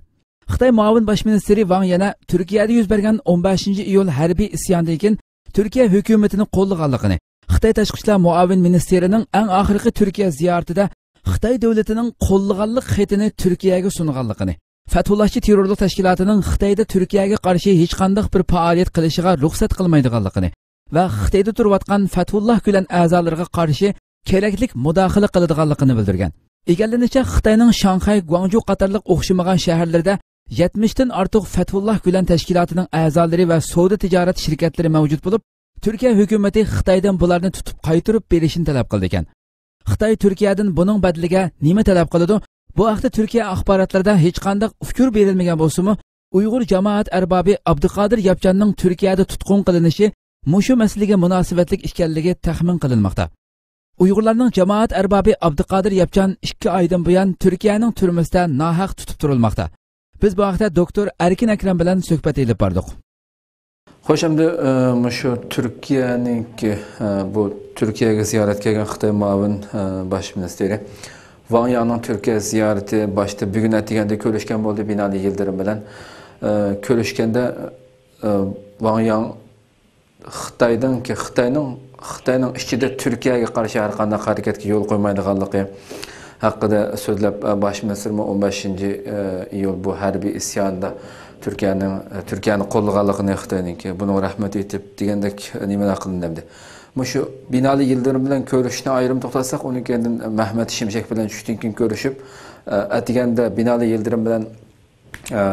خىتاي مۇئاۋىن باش مىنىستىرى ۋاڭ يەنە تۈركىيەدە يۈز بەرگەن ئون بەشىنچى ئىيۇل ھەربىي ئىسياندىن كېيىن تۈركىيە ھۆكۈمىتىنى قوللىغانلىقىنى، خىتاي تاشقى ئىشلار مۇئاۋىن مىنىستىرىنىڭ ئەڭ ئاخىرقى تۈركىيە زىيارىتىدە خىتاي دۆلىتىنىڭ قوللىغانلىق خېتىنى تۈركىيەگە سۇنغانلىقىنى، فەتھۇللاھچى تېررورلۇق تەشكىلاتىنىڭ خىتايدا تۈركىيەگە قارشى ھېچقانداق بىر پائالىيەت قىلىشىغا رۇخسەت قىلمايدىغانلىقىنى ۋە خىتايدا تۇرۇۋاتقان فەتھۇللاھ گۈلەن ئەزالىرىغا قارشى كېرەكلىك مۇداخىلە قىلىدىغانلىقىنى بىلدۈرگەن. ئىگىلىنىشىچە، خىتاينىڭ شاڭخەي، گۇاڭجۇ قاتارلىق ئوخشىمىغان شەھەرلىرىدە يەتمىشتىن ئارتۇق فەتھۇللاھ گۈلەن تەشكىلاتىنىڭ ئەزالىرى ۋە سودا تىجارەت شىركەتلىرى مەۋجۇت بولۇپ، تۈركىيە ھۆكۈمىتى خىتايدىن بۇلارنى تۇتۇپ قايتۇرۇپ بېرىشنى تەلەپ قىلىدىكەن. خىتاي تۈركىيەدىن بۇنىڭ بەدىلىگە نېمە تەلەپ قىلىدۇ؟ بۇ ھەقتە تۈركىيە ئاخباراتلىرىدا ھېچقانداق ئۇچۇر بېرىلمىگەن بولسىمۇ، ئۇيغۇر جامائەت ئەربابى ئابدۇقادىر ياپچاننىڭ تۈركىيەدە تۇتقۇن قىلىنىشى مۇشۇ مەسىلىگە مۇناسىۋەتلىك ئىكەنلىكى تەخمىن قىلىنماقتا. ئۇيغۇرلارنىڭ جامائەت ئەربابى ئابدۇقادىر ياپچان ئىككى ئايدىن بۇيان تۈركىيەنىڭ تۈرمىسىدە ناھەق تۇتۇپ تۇرۇلماقتا. بىز بۇ ھەقتە دوكتور ئەركىن ئەكرەم بىلەن سۆھبەت ئېلىپ باردۇق. خوش، ئەمدى، ئە، مۇشۇ تۈركىيەنىڭكى، ئە، بۇ تۈركىيەگە زىيارەتكە كەلگەن خىتاي مۇئاۋىن، ئە، باش مىنىستىرى ۋاڭ ياڭنىڭ تۈركىيە زىيارىتى باشتا بۈگۈن ئەتىگەندە كۆرۈشكەن بولدى بىنالى يىلدىرىم بىلەن. ئە، كۆرۈشكەندە، ئە، ۋاڭ ياڭ خىتايدىڭكى، خىتاينىڭ، خىتاينىڭ ئىچىدە تۈركىيەگە قارشى ھەر قانداق ھەرىكەتكە يول قويمايدىغانلىقى ھەققىدە سۆزلەپ، باش مىنىستىرمۇ ئون بەشىنچى ئىيۇل بۇ ھەربىي ئىسياندا تۈركىيەنىڭ، تۈركىيەنى قوللىغانلىقىنى خىتاينىڭكى، بۇنىڭغا رەھمەت ئېيتىپ دېگەندەك نېمىلەر قىلىندى ئەمدى. مۇشۇ بىنالى يىلدىرىم بىلەن كۆرۈشۈشنى ئايرىم توختاتساق، ئۇنىڭ كەينىدىن مەھمەت شىمشەك بىلەن چۈشتىن كېيىن كۆرۈشۈپ، ئەتىگەندە بىنالى يىلدىرىم بىلەن ئە،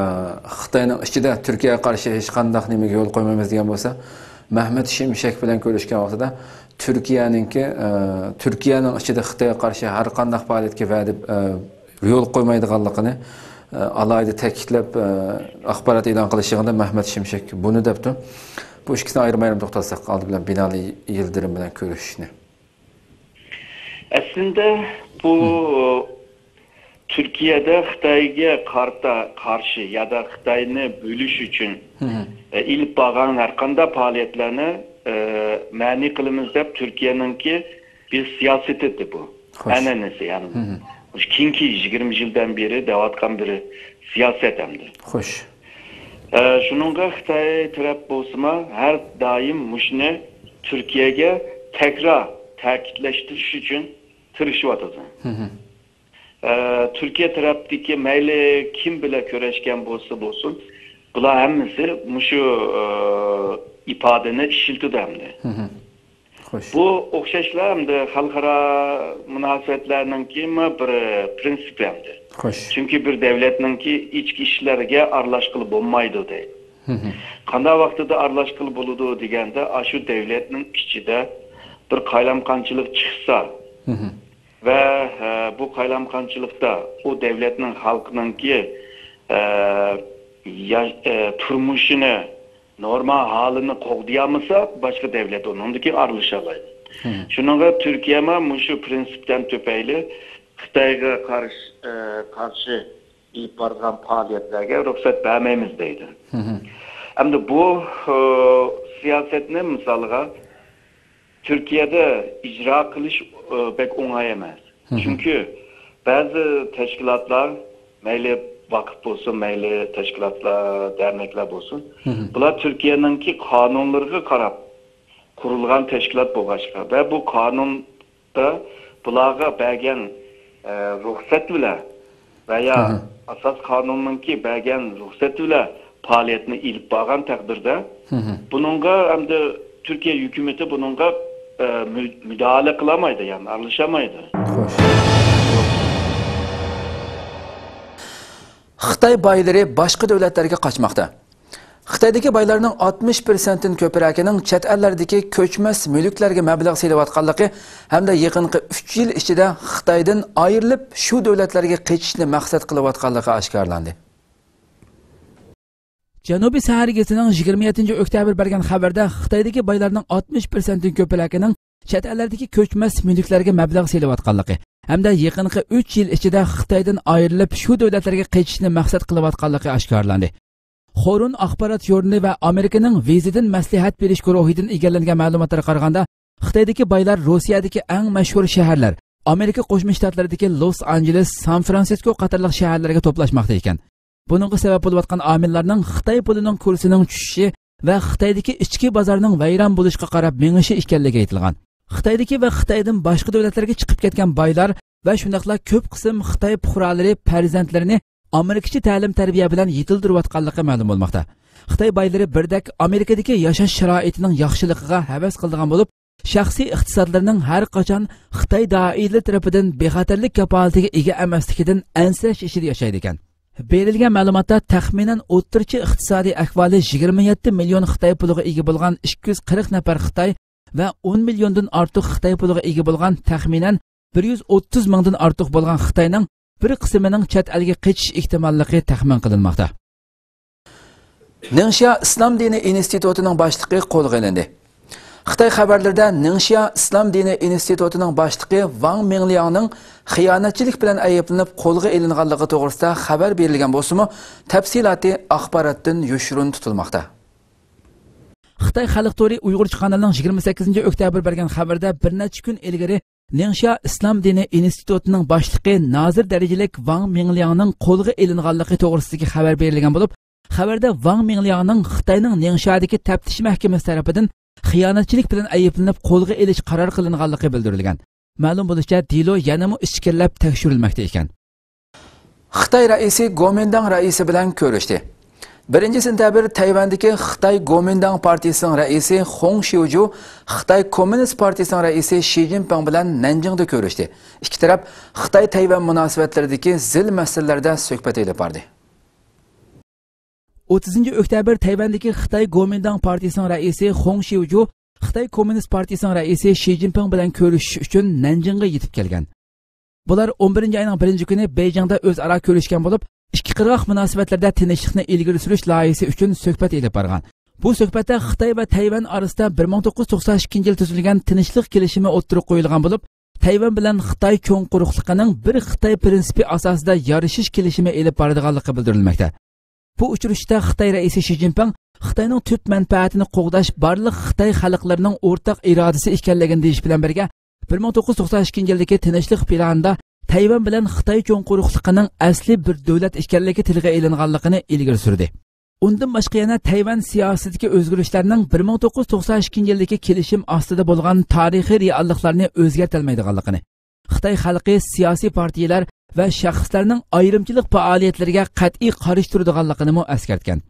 خىتاينىڭ ئىچىدە تۈركىيەگە قارشى ھېچقانداق نېمىگە يول قويمايمىز دېگەن بولسا، مەھمۇت شىمشەك بىلەن كۆرۈشكەن ۋاقتىدا تۈركىيەنىڭكى، ئە، تۈركىيەنىڭ ئىچىدە خىتايغا قارشى ھەر قانداق پائالىيەتكە ۋەدە، ئە، يول قويمايدىغانلىقىنى، ئە، ئالاھىدە تەكىتلەپ، ئە، ئاخبارات ئېلان قىلىش يىغىنىدا مەھمۇت شىمشەك بۇنى دەپتۇ. بۇ ئىككىسىنى ئايرىم-ئايرىم توختالساق، ئالدى بىلەن بىنالى يىلدىرىم بىلەن كۆرۈشۈشنى. ئەسلىندە بۇ تۈركىيەدە خىتايغا قارتا، قارشى يادا خىتاينى بۆلۈش ئۈچۈن، ئە، ئېلىپ بارغان ھەر قانداق پائالىيەتلەرنى، ئە، مەنئى قىلىمىز دەپ تۈركىيەنىڭكى بىر سىياسىتى ئىدى بۇ. ئەنئەنىسى، يەنى مۇشۇ كېيىنكى يىگىرمە يىلدىن بېرى دەۋاتقان بىر سىياسەت ئەمدى. خوش. ئە، شۇنىڭغا خىتاي تەرەپ بولسىمۇ ھەر دائىم مۇشۇنى تۈركىيەگە تەكرار تەكىتلەشتۈرۈش ئۈچۈن تىرىشىۋاتىدۇ. ئە، تۈركىيە تەرەپتىكى مەيلى كىم بىلەن كۆرۈشكەن بولسا بولسۇن، بۇلار ھەممىسى مۇشۇ، ئە، ئىپادىنى ئىشلىتىدۇ ئەمدى. خوش. بۇ ئوخشاشلا ئەمدى خەلقئارا مۇناسىۋەتلەرنىڭكىمۇ بىر پرىنسىپى ئەمدى. خوش. چۈنكى بىر دەۋلەتنىڭكى ئىچكى ئىشلىرىغا ئارىلاشقىلى بولمايدۇ دەيدۇ. قانداق ۋاقتىدا ئارىلاشقىلى بولىدۇ دېگەندە، ئاشۇ دەۋلەتنىڭ ئىچىدە بىر قايلامقانچىلىق چىقسا ۋە، ئە، بۇ قايلامقانچىلىقتا ئۇ دەۋلەتنىڭ خەلقىنىڭكى، ئە، يا-، ئە، تۇرمۇشىنى نورمال ھالىنى قوغدىيالمىسا، باشقا دەۋلەت ئۇنىڭدىكى ئارىلىشالايدۇ. شۇنىڭغا تۈركىيەمۇ مۇشۇ پرىنسىپتىن تۈپەيلى خىتايغا قارشى، ئە، قارشى ئېلىپ بارغان پائالىيەتلەرگە رۇخسەت بەرمەيمىز دەيدۇ. ئەمدى بۇ، ئە، سىياسەتنى مىسالغا تۈركىيەدە ئىجرا قىلىش، ئە، بەك ئوڭاي ئەمەس. چۈنكى بەزى تەشكىلاتلار، مەيلى ۋاقىپ بولسۇن، مەيلى تەشكىلاتلار، دەرنەكلەر بولسۇن، بۇلار تۈركىيەنىڭكى قانۇنلىرىغا قاراپ قۇرۇلغان تەشكىلات بولغاچقا ۋە بۇ قانۇندا بۇلارغا بەرگەن، ئە، رۇخسەت بىلەن ۋە يا ئاساس قانۇننىڭكى بەرگەن رۇخسەت بىلەن پائالىيەتنى ئېلىپ بارغان تەقدىردە، بۇنىڭغا ئەمدى تۈركىيە ھۆكۈمىتى بۇنىڭغا، ئە، مۇ-، مۇداخىلە قىلالمايدۇ، يەنى ئارىلىشالمايدۇ. خوش. خىتاي بايلىرى باشقا دۆلەتلەرگە قاچماقتا. خىتايدىكى بايلارنىڭ ئاتمىش پىرسەنتتىن كۆپرەكىنىڭ چەت ئەللەردىكى كۆچمەس مۈلۈكلەرگە مەبلەغ سېلىۋاتقانلىقى ھەمدە يېقىنقى ئۈچ يىل ئىچىدە خىتايدىن ئايرىلىپ، شۇ دۆلەتلەرگە قېچىشنى مەقسەت قىلىۋاتقانلىقى ئاشكارىلاندى. جەنۇبىي سەھەر گېزىتىنىڭ يىگىرمە يەتتىنچى ئۆكتەبىر بەرگەن خەۋىرىدە خىتايدىكى بايلارنىڭ ئاتمىش پىرسەنتتىن كۆپرەكىنىڭ چەت ئەللەردىكى كۆچمەس مۈلۈكلەرگە مەبلەغ سېلىۋاتقانلىقى ھەمدە يېقىنقى ئۈچ يىل ئىچىدە خىتايدىن ئايرىلىپ، شۇ دۆلەتلەرگە قېچىشنى مەقسەت قىلىۋاتقانلىقى ئاشكارىلاندى. خورۇن ئاخبارات ژۇرنىلى ۋە ئامېرىكىنىڭ ۋىزىدىن مەسلىھەت بېرىش گۇرۇھىدىن ئىگىلەنگەن مەلۇماتلارغا قارىغاندا، خىتايدىكى بايلار روسىيەدىكى ئەڭ مەشھۇر شەھەرلەر، ئامېرىكا قوشما شتاتلىرىدىكى لوس ئانژېلېس، سان فرانسىسكو قاتارلىق شەھەرلەرگە توپلاشماقتا ئىكەن. بۇنىڭغا سەۋەب بولۇۋاتقان ئامىللارنىڭ خىتاي پۇلىنىڭ كۇرسىنىڭ چۈشۈشى ۋە خىتايدىكى ئىچكى بازارنىڭ ۋەيران بولۇشقا قاراپ مېڭىشى ئىكەنلىكى ئېيتىلغان. خىتايدىكى ۋە خىتايدىن باشقا دۆلەتلەرگە چىقىپ كەتكەن بايلار ۋە شۇنداقلا كۆپ قىسىم خىتاي پۇقرالىرى پەرزەنتلىرىنى ئامېرىكىچە تەلىم-تەربىيە بىلەن يېتىلدۈرۈۋاتقانلىقى مەلۇم بولماقتا. خىتاي بايلىرى بىردەك ئامېرىكىدىكى ياشاش شارائىتىنىڭ ياخشىلىقىغا ھەۋەس قىلىدىغان بولۇپ، شەخسىي ئىقتىسادلىرىنىڭ ھەر قاچان خىتاي دائىرىلىرى تەرىپىدىن بىخەتەرلىك كاپالىتىگە ئىگە ئەمەسلىكىدىن ئەنسىرەش ئىچىدە ياشايدىكەن. بېرىلگەن مەلۇماتتا تەخمىنەن ئوتتۇرىچە ئىقتىسادىي ئەھۋالى يىگىرمە يەتتە مىليون خىتاي پۇلىغا ئىگە بولغان ئىككى يۈز قىرىق نەپەر خىتاي ۋە ئون مىليوندىن ئارتۇق خىتاي پۇلىغا ئىگە بولغان تەخمىنەن بىر يۈز ئوتتۇز مىڭدىن ئارتۇق بولغان خىتاينىڭ بىر قىسمىنىڭ چەت ئەلگە قېچىش ئېھتىماللىقى تەخمىن قىلىنماقتا. نىڭشيا ئىسلام دىنى ئىنستىتۇتىنىڭ باشلىقى قولغا ئېلىندى. خىتاي خەۋەرلىرىدە نىڭشيا ئىسلام دىنى ئىنستىتۇتىنىڭ باشلىقى ۋاڭ مىڭلياڭنىڭ خىيانەتچىلىك بىلەن ئەيىبلىنىپ قولغا ئېلىنغانلىقى توغرىسىدا خەۋەر بېرىلگەن بولسىمۇ، تەپسىلاتى ئاخباراتتىن يوشۇرۇن تۇتۇلماقتا. خىتاي خەلق تورى ئۇيغۇرچە قانىلىنىڭ يىگىرمە سەككىزىنچى ئۆكتەبىر بەرگەن خەۋىرىدە بىر نەچچە كۈن ئىلگىرى نىڭشيا ئىسلام دىنى ئىنستىتۇتىنىڭ باشلىقى نازىر دەرىجىلىك ۋاڭ مىڭلياڭنىڭ قولغا ئېلىنغانلىقى توغرىسىدىكى خەۋەر بېرىلگەن بولۇپ، خەۋەردە ۋاڭ مىڭلياڭنىڭ خىتاينىڭ نىڭشيادىكى تەپتىش مەھكىمىسى تەرىپىدىن خىيانەتچىلىك بىلەن ئەيىبلىنىپ قولغا ئېلىش قارار قىلىنغانلىقى بىلدۈرۈلگەن. مەلۇم بولۇشىچە، دېلو يەنىمۇ ئىچكىرىلەپ تەكشۈرۈلمەكتە ئىكەن. خىتاي رەئىسى گومىنداڭ رەئىسى بىلەن كۆرۈشتى. بىرىنچى سېنتەبىر تەيۋەندىكى خىتاي گومىنداڭ پارتىيىسىنىڭ رەئىسى خۇڭ شيۇجۇ خىتاي كوممۇنىست پارتىيىسىنىڭ رەئىسى شى جىنپىڭ بىلەن نەنجىڭدا كۆرۈشتى. ئىككى تەرەپ خىتاي تەيۋەن مۇناسىۋەتلىرىدىكى زىل مەسىلىلەردە سۆھبەت ئېلىپ باردى. ئوتتۇزىنچى ئۆكتەبىر تەيۋەندىكى خىتاي گومىنداڭ پارتىيىسىنىڭ رەئىسى خۇڭ شيۇجۇ خىتاي كوممۇنىست پارتىيىسىنىڭ رەئىسى شى جىنپىڭ بىلەن كۆرۈشۈش ئۈچۈن نەنجىڭغا يېتىپ كەلگەن. بۇلار ئون بىرىنچى ئاينىڭ بىرىنچى كۈنى بېيجىڭدا ئۆزئارا كۆرۈشكەن بولۇپ، ئىككى قىرغاق مۇناسىۋەتلەردە تىنچلىقنى ئىلگىرى سۈرۈش لايىھىسى ئۈچۈن سۆھبەت ئېلىپ بارغان. بۇ سۆھبەتتە خىتاي ۋە تەيۋەن ئارىسىدا بىر مىڭ توققۇز يۈز توقسان ئىككىنچى يىل تۈزۈلگەن تىنچلىق كېلىشىمى ئوتتۇرىغا قويۇلغان بولۇپ، تەيۋەن بىلەن خىتاي چوڭ قۇرۇقلۇقىنىڭ بىر خىتاي پىرىنسىپى ئاساسىدا يارىشىش كېلىشىمى ئېلىپ بارىدىغانلىقى بىلدۈرۈلمەكتە. بۇ ئۇچرىشىشتا خىتاي رەئىسى شى جىنپىڭ خىتاينىڭ تۈپ مەنپەئەتىنى قوغداش بارلىق خىتاي خەلقلىرىنىڭ ئورتاق ئىرادىسى ئىكەنلىكىنى دېيىش بىلەن بىرگە، بىر مىڭ توققۇز يۈز توقسان ئىككىنچى يىلدىكى تىنچلىق پىلانىدا تەيۋەن بىلەن خىتاي چوڭ قۇرۇقلۇقىنىڭ ئەسلى بىر دۆلەت ئىكەنلىكى تىلغا ئېلىنغانلىقىنى ئىلگىرى سۈردى. ئۇندىن باشقا يەنە تەيۋەن سىياسىتىدىكى ئۆزگىرىشلەرنىڭ بىر مىڭ توققۇز يۈز توقسان ئىككىنچى يىلدىكى كېلىشىم ئاستىدا بولغان تارىخىي رېئاللىقلارنى ئۆزگەرتەلمەيدىغانلىقىنى، خىتاي خەلقى سىياسىي پارتىيىلەر ۋە شەخسلەرنىڭ ئايرىمچىلىق پائالىيەتلىرىگە قەتئىي قارشى تۇرىدىغانلىقىنىمۇ ئەسكەرتكەن.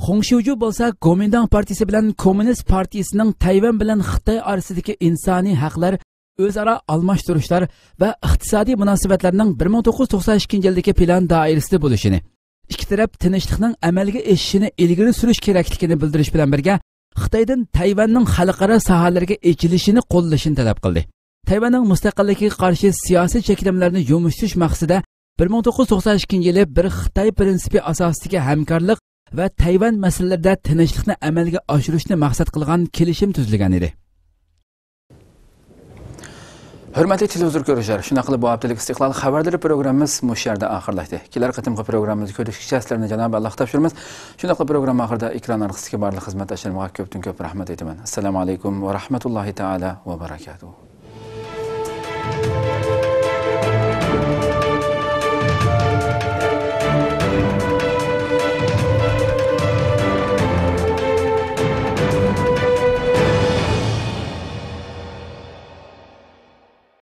خۇڭ شيۇجۇ بولسا گومىنداڭ پارتىيىسى بىلەن كوممۇنىست پارتىيىسىنىڭ تەيۋەن بىلەن خىتاي ئارىسىدىكى ئىنسانىي ھەقلەر، ئۆزئارا ئالماشتۇرۇشلار ۋە ئىقتىسادىي مۇناسىۋەتلەرنىڭ بىر مىڭ توققۇز يۈز توقسان ئىككىنچى يىلدىكى پىلان دائىرىسىدە بولۇشىنى، ئىككى تەرەپ تىنچلىقنىڭ ئەمەلگە ئېشىشىنى ئىلگىرى سۈرۈش كېرەكلىكىنى بىلدۈرۈش بىلەن بىرگە، خىتايدىن تەيۋەننىڭ خەلقئارا ساھەلەرگە ئېچىلىشىنى قوللىشىنى تەلەپ قىلدى. تەيۋەننىڭ مۇستەقىللىكىگە قارشى سىياسىي چەكلىمىلەرنى يۇمشىتىش مەقسىتىدە بىر مىڭ توققۇز يۈز توقسان ئىككىنچى يىلى بىر خىتاي پىرىنسىپى ئاساسىدىكى ھەمكارلىق ۋە تەيۋەن مەسىلىلىرىدە تىنچلىقنى ئەمەلگە ئاشۇرۇشنى مەقسەت قىلغان كېلىشىم تۈزۈلگەن ئىدى. ھۆرمەتلىك تېلېۋىزور كۆرۈشلەر، شۇنداق قىلىپ بۇ ھەپتىلىك ئىستىقلال خەۋەرلىرى پروگراممىمىز مۇشۇ يەردە ئاخىرلاشتى. كېلەر قېتىمقى پروگراممىمىزدا كۆرۈشكىچە سىلەرنى جانابى ئاللاھقا تاپشۇرىمىز. شۇنداقلا پروگرامما ئاخىرىدا ئېكران ئارقىسىدىكى بارلىق خىزمەتداشلىرىمغا كۆپتىن كۆپ رەھمەت ئېيتىمەن. ئەسسالامۇ ئەلەيكۇم ۋە رەھمەتۇللاھى تائالا ۋە بەرەكاتۇھۇ.